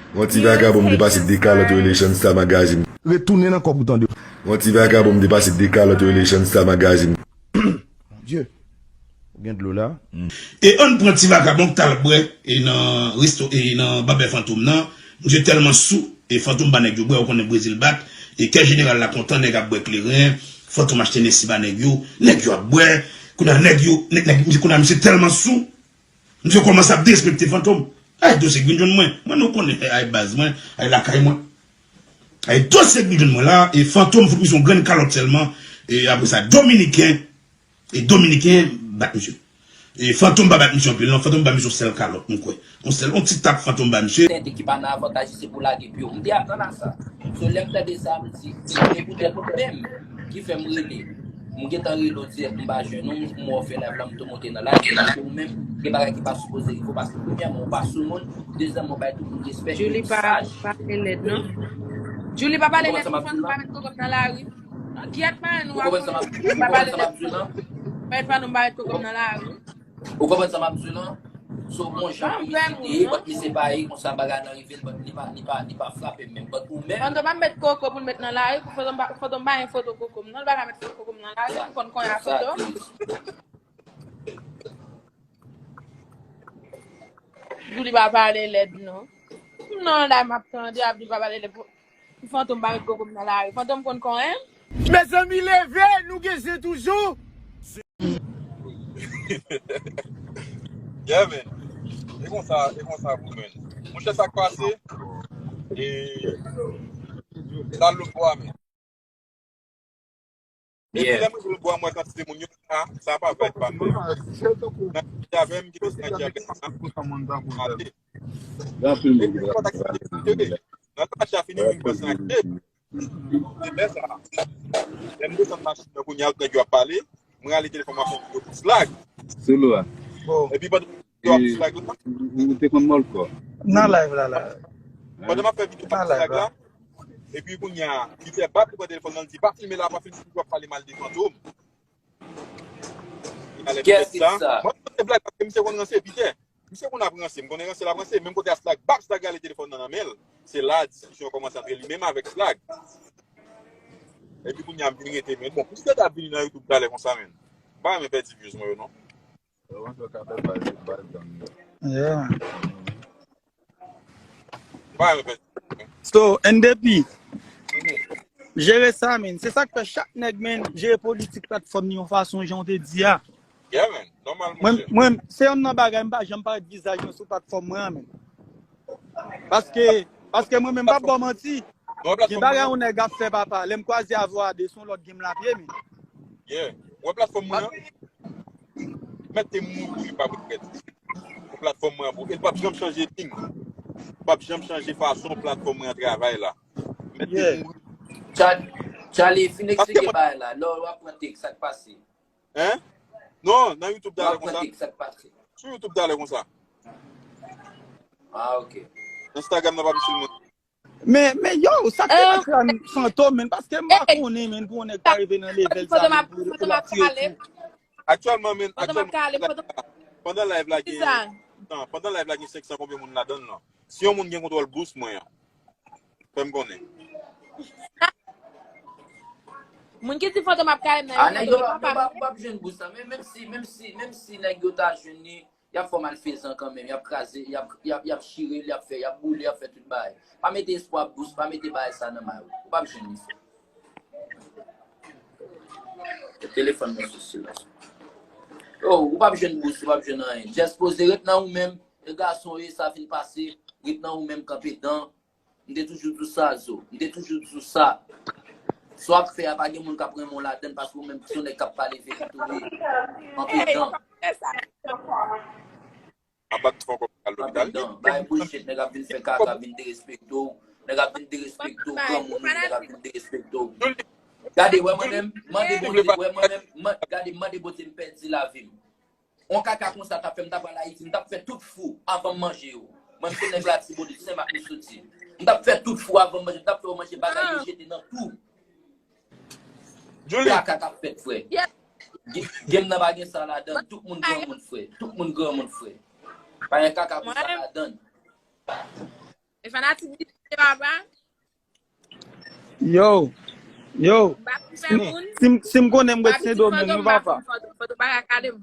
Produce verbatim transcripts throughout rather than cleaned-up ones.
Yon ti vagabon m te pase de kalòt Relation Star Magazine. Retounen nan kòb ou tande. Yon ti vagabon m te pase de kalòt Relation Star Magazine. Mon Dieu. Ou gen dlo la? E ann pran ti vagabon k t al bwè e nan resto e nan babè Fantom nan. Misye tèlman sou e Fantom ba nèg yo bwè, ou konnen Brezil bat. E kè jeneral la kontan, nèg ap bwè kleren. Fantom achte Nessi ba nèg yo. Nèg yo ap bwè. Kounye a nèg yo, nèg, nèg, kounye a misye tèlman sou. Misye kòmanse ap derespekte Fantom. Ay, dosye k vin jwenn mwen. Mwen, nou konnen, ay, baz mwen, ay, lakay mwen. Ay, dosye k vin jwenn mwen la, e Fantom fout misye yon grenn kalòt sèlman. E apre sa, Dominiken, e Dominiken bat misye. E Fantom pa bat misye anpil, non. Fantom ba misye yon sèl kalòt, m kwè. Yon sèl, yon ti tap Fantom ba misye. Tenten ki pa nan avantaj li, se pou lage pye w. M te atann a sa. So, lè m tande sa, m di, e poutèt ou menm ki fè m rele. M gentan rele w dirèk, m pa jwenn ou, m wè w fè live la, m tou monte nan live, paske ou menm, gen bagay ki pa sipoze rive w, paske premyèman, ou pa sou moun, dezyèmman, ou bay tout moun respè, Julie, ou pa saj. Pale lèd, non. Julie, pa pale lèd, ou konprann sa m ap di w la? Ou pa met koko m nan lari. Gyèt, pa nou, ou konprann sa m ap, ou konprann sa m ap di w la? Pèt pa nou, m pa met koko m nan lari. Ou konprann sa m ap di w la? So, bon jan misye te ye, but misye pa ye konsa bagay nan rive l, but li pa, li pa, li pa frape m menm. But ou menm. Fantom ap met koko pou l met nan lari, pou Fantom pa, Fantom pa gen foto koko m non, li pa ka met foto koko m nan lari, m konn konnen a Fantom. Julie pa pale lèd non. Non, la m ap tande, ap di pa pale lèd. Fantom pa met koko m nan lari. Fantom konn konnen. Mezanmi, leve, nou gen zen toujou. Yeah, man. E konsa, e konsa pou mwen. Monchè, sa k pase? E, sa lòt bò a, men. Depi lè mwen lòt bò a, mwen kantite moun yo, sa, sa pa vibe pa mwen. Nan ki avè m, ki pèsonaj ki avè m, sa. Gen anpil moun ki pa aksepte. Natacha fini vin pèsonaj. Se lè sa. Lè m desann machin nan kounye a, tout nèg yo ap pale. Mwen rale telefòn mwen fè yon videyo pou Slag. Sou lou a. Epi pandan videyo ap Slag la. Ou te konn mòl kò. Nan live la la. Pandan m ap fè videyo ap Slag la. Epi kounye a, li fè bab, li pran telefòn nan, li di, "Pa filme la, pa filme, w ap pale mal de Fantom." Kiyès ki di sa? Mwen, se blag, paske misye konn ranse, Pitè. Misye konn ap ranse, m konnen ranse l ap ranse, menm kote a Slag, bab, Slag rale telefòn nan nan men l. Se la diskisyon kòmanse antre li menm avèk Slag. Epi kounye a m vin rete, men bon, pou Slag ap vini nan YouTube talè konsa, men. M pa renmen pèdi views mwen yo, non. Yo, yo ka fè baz, baz gang yo. Yeah. M pa renmen pèdi views mwen. So, N D P, jere sa, men. Se sa k fè chak nèg, men, jere politik platfòm li yon fason, jan w te di a. Yeah, man. Nòmal, monchè. Mwen, mwen, se yonn nan bagay, m pa janm parèt vizaj mwen sou platfòm mwen an, men. Paske, paske mwen menm, m p ap ba w manti. Gen bagay yon nèg ap fè, papa. Lè m kwaze avè w a de, se yon lòt game l ap ye, men. Yeah. Ou wè platfòm mwen an? Mèt te mouri, pa regrèt. Pou platfòm mwen an, pou, e l p ap janm chanje liy. L p ap janm chanje fason platfòm mwen an travay la. Mèt te mouri. Charlie, fin eksplike bagay la. Lè w ap pran tek, sa k pase? Hein? Non, nan YouTube talè konsa. Sou YouTube talè konsa. Ah, ok. Instagram nan pa pisil mwen. Men, men yo, sa k te mete an Fantom, men, paske m pa konnen, men, pou yon nèg ta rive nan level sa, men, pou, pou l ap tire tou. Aktyèlman, men, aktyèlman, pandan live la gen, non, pandan live la gen senk san konbyen moun ladan l lan. Si yon moun gen kontwòl boost mwen an, fè m konnen. Moun ki di Fantom ap kale m nan, ah, nèg yo pa, pa, pa jwenn boost la, men menm si, menm si, menm si nèg yo ta jwenn li, y ap fè w malfezan kanmenm, y ap kraze, y ap, y ap, y ap chire l, y ap fè, y ap boule, y ap fè tout bagay. Pa mete espwa boost, pa mete bagay sa nan may ou. Ou p ap jwenn li, frè. Telefòn nan sou silans. Oh, ou p ap jwenn boost, ou p ap jwenn anyen. Just poze, ret nan ou menm. E gason w ye, sa fin pase. Ret nan ou menm, kanpe dan. M te toujou di w sa, Zo. M te toujou di w sa. Sa w ap fè a, pa gen moun k ap renmen w ladan l, paske ou menm, se yon nèg k ap pale verite w ye. Kanpe dan. Ap bat fò kòb al lopital. Bay bullshit, nèg ap vin fè kaka, vin derespekte w. Nèg ap vin derespekte w, granmoun ou ye, nèg ap vin derespekte w. Gade, wè mwen menm, mande Bondye, wè mwen menm, man-, gade, mande Bondye m pèdi lavi m. On kaka konsa t ap fè, m ta pral Ayiti, m t ap fè tout fou avan m manje yo. Mwen, m se nèg Latibonit, Senmak m soti. M t ap fè tout fou avan m manje, m t ap fè yo manje bagay yo jete nan twou. Kaka k ap fèt, frè. Gen, gen m nan pa gen sa ladan l. Tout moun granmoun, frè. Tout moun granmoun, frè. Pa gen kaka konsa ladan l. E fanatik di se papa. Yo, yo. M pa konn fè moun. Si m- si m konnen m Pa ret di Sendomeng, fantom, wi m pa papa. konn fantom. Fantom pa ka kale m.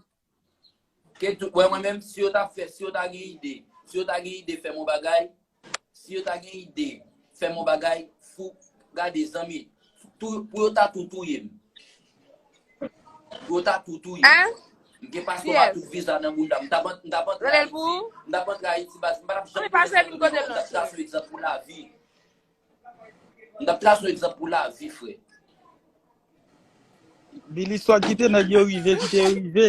Ke tou, wè mwen menm, si yo ta fè, si yo ta gen ide, si yo ta gen ide fè m yon bagay, si yo ta gen ide fè m yon bagay, fou, gade zanmi, tou, pou yo ta tou touye m. Pou yo ta tou touye m. Hein? M gen paspò pa Yes. tout viza nan bounda. M t ap ant- m t ap antre Rele l Ayiti. pou ou? M t ap antre Ayiti, baz. M pa t ap Ann janm pase tounen vin kote Sendomeng. M t ap nou. trase yon egzanp pou lavi. M t ap trase yon egzanp pou lavi, frè. Billy Swag kite nèg yo rive, kite yo rive.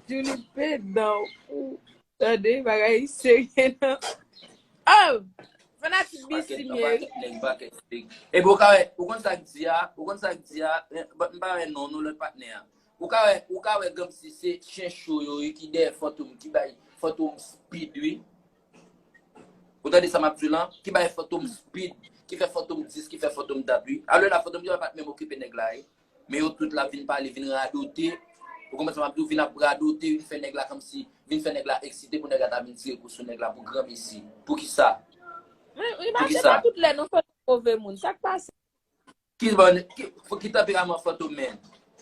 Julie pedan ou tande bagay serye nan. Oh! Fanatik Pakèt bisi nan mye wi. Pakèt nèg, pakèt nèg. Epi ou ka wè, ou konn sa k di a, ou konn sa k di a, eh, but m pa wè non, non lòt patnè a. Ou ka wè, ou ka wè kòmsi se chen cho yo wi ki dèyè fantom, ki bay fantom speed wi. Ou tande sa m ap di w lan? Ki bay fantom speed, ki fè fantom dis, ki fè fantom dat wi. Alò la fantom yo pa t menm okipe nèg la wi. Men yo tout la vin pale, vin radote. Ou konprann sa m ap di w, vin ap radote, vin fè nèg la kòmsi, vin fè nèg la eksite pou nèg la ta vin tire kou sou nèg la pou granmesi. Poukisa? Men wi, se pa tout lè nou fè move moun. Sa k pase? Ki ban, ki, ki tanperaman fantom men?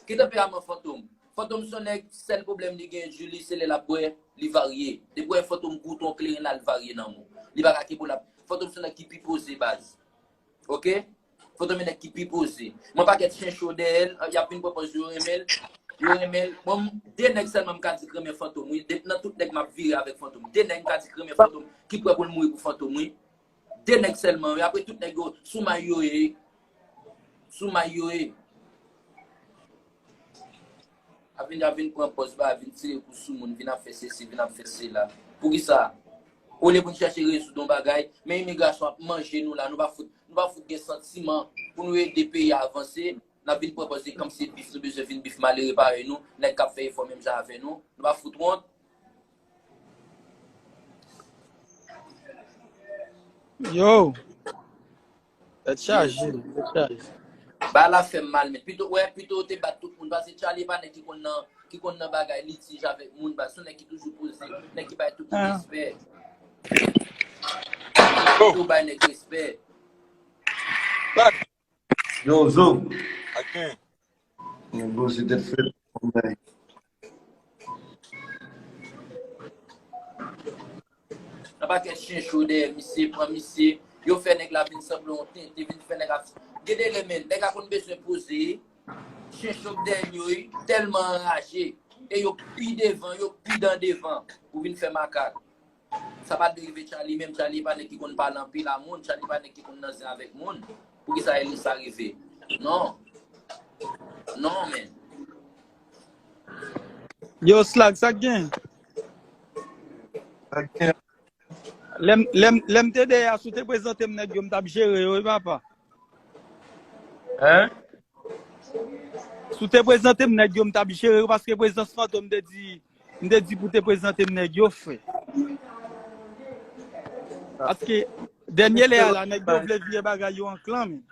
Ki tanperaman fantom? Fantom se yon nèg, sèl pwoblèm li gen, Julie, se lè l ap bwè, li varye. Depi w wè fantom goute yon kleren la, li varye nan men w. Li pa ka kenbe w la. Fantom se yon nèg ki pi poze baz. Ok? Fantom se nèg ki pi poze. Mwen pakèt chen cho dèyè l, y ap vin pran pòz yo renmen l. Yo renmen l. Bon, de nèg sèlman m ka di k renmen fantom, wi. De, nan tout nèg m ap vire avèk fantom. De nèg m ka di k renmen fantom, ki prè pou l mouri pou fantom, wi. De nèg sèlman, wi. Apre tout nèg yo, sou may yo ye. Sou may yo ye. Ap vin, ap vin pran pòz ba, vin tire kou sou moun, vin ap fè sesi, vin ap fè sela. Poukisa? Olye pou n chèche rezoud yon bagay, men imigrasyon ap manje nou la, nou pa fout, nou pa fout gen santiman pou nou ede peyi a avanse, n ap vin pran pòz se kòmsi bif nou bezwen vin bif malere parèy nou, nèg k ap fè efò menm jan avè nou, nou pa fout wont. Yo. Tèt chaje, tèt chaje. Ba la fè m mal, men pito, wè, pito ou te bat tout moun, paske Charlie pa nèg ki konn nan, ki konn nan bagay litij avèk moun, ba se yon nèg ki toujou poze, nèg ki bay tout moun respè. Pito bay nèg respè. Yo, Zo. Aken. Mwen poze tèt fèt. Nan pakèt chen cho dèyè misye, pran misye. Yo fè nèg la vin sanble yon tenten, vin fè nèg la. Gede le men, nèg la konn bezwen poze. Chen cho k dèyè yo, wi, tèlman anraje. E yo pi devan, yo pi dan devan pou vin fè makak. Sa pa t dwe rive Charlie menm. Charlie pa nèg ki konn pale anpil a moun. Charlie pa nèg ki konn nan zen avèk moun. Poukisa e li sa rive? Non. Non, men. Yo, Slag, sa k gen? Aken. Lè m- lè m- lè m te dèyè a, si w te prezante m nèg yo, m t ap jere yo, wi, papa. Hein? Si w te prezante m nèg yo, m t ap jere yo, paske prezans Fantom te di, m te di pou te prezante m nèg yo, frè. Paske dènye lè a la, nèg yo vle vire bagay yo an klan, men.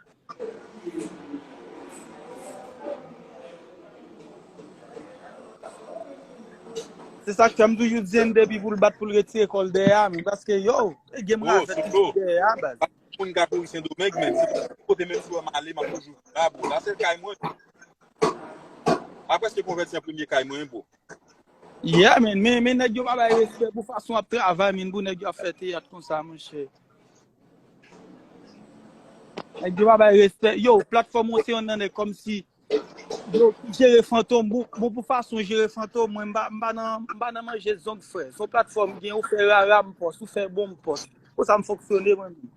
Se sa k fè m toujou di N depi pou l bat pou l retire kò l dèyè a, men paske yo, e gen m razèt ki sou dèyè a, baz. Moun ka kouri Sendomeng, men se kote menm si w wè m ale, m ap toujou la, bro. La se kay mwen. M ap prèske konvèti an premye kay mwen, bro. Yeah, men, men, men nèg yo pa bay respè pou fason w ap travay, men pou nèg yo ap fè teyat konsa, monchè. Nèg yo pa bay respè. Yo, platfòm ou se yon nan nèg kòmsi yo jere Fantom. Bon, bon, pou fason w jere Fantom, mwen, m pa, m pa nan, m pa nan manje zong, frè. Se yon platfòm gen, ou fè rara, m pòs, ou fè bon, m pòs. Konsa m fonksyone, mwen menm.